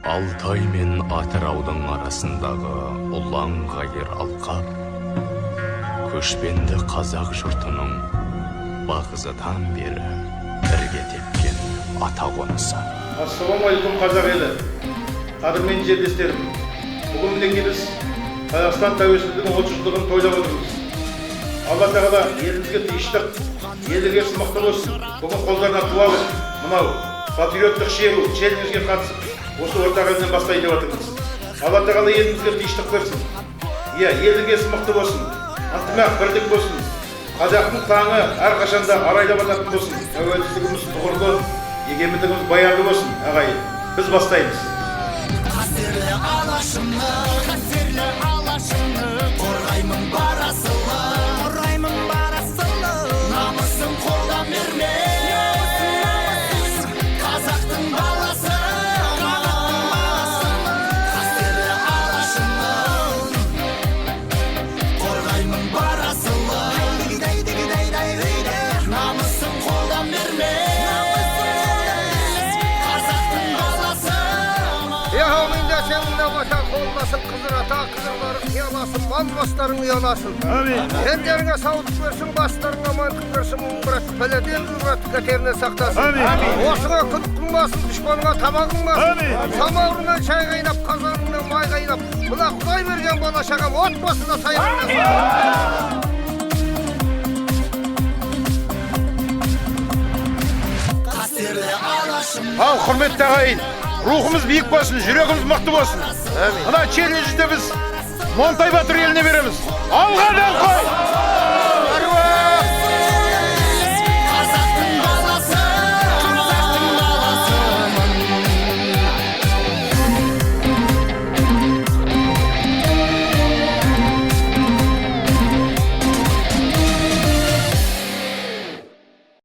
Алтай мен Атыраудың арасындағы ұлан-ғайыр алқап көшпенді қазақ жұртының бағзыдан бері ірге тепкен ата қонысы. Ассалаумағалейкум, қазақ елі, қадірменді жерлестерім! Бүгін мінекей біз Қазақстан тәуелсіздігінің 30 жылдығын тойлап отырмыз. Алла тағала елімізге тыныштық, ел іргесі мықты болсын. Бүгін қолдарына ту алып, мынау патриоттық шеру, челленджге қатысып, осы ортақ елден бастайын деп жатырмыз. Алла тағала елімізге тыныштық берсін, иә, ел іргесі мықты болсын, ынтымақ, бірлік болсын. Қазақтың таңы әрқашанда арайлап ататын болсын. Тәуелсіздігіміз тұғырлы, егемендігіміз баянды болсын, ағайын. Біз бастаймыз. Қастерлі алашымны, қастерлі алашымны, қорғаймын бар асылы, қорғаймын бар асылы. Намысым қолдан бермес, қазақтың баласы, қастерлі алашымны, қорғаймын бар асылы. Намысым қолдан бермес, қазақтың баласы. Яғамында сен мына баша қолдасын, Қызыр ата, қызырлары қияласын, мал бастарың ұяласын. Әмин. Дендеріңе саулық берсін, бастарыңа амандық берсін, мың брат пәледен, мың брат қатерінен сақтасын. Әмин. Осыңа күдік қылмасын, дұшпаныңа табақ қылмасын. Әмин. Самаурыннан шай қайнап, қазаныңнан май қайнап, мына Құдай берген бала шағам отбасына сай. Қастерлі алашым. Ал, құрметті ағайын, рухымыз биік болсын, жүрегіміз мықты болсын. Мына челленджді біз Монтай батыр еліне береміз. Алға, ден қой!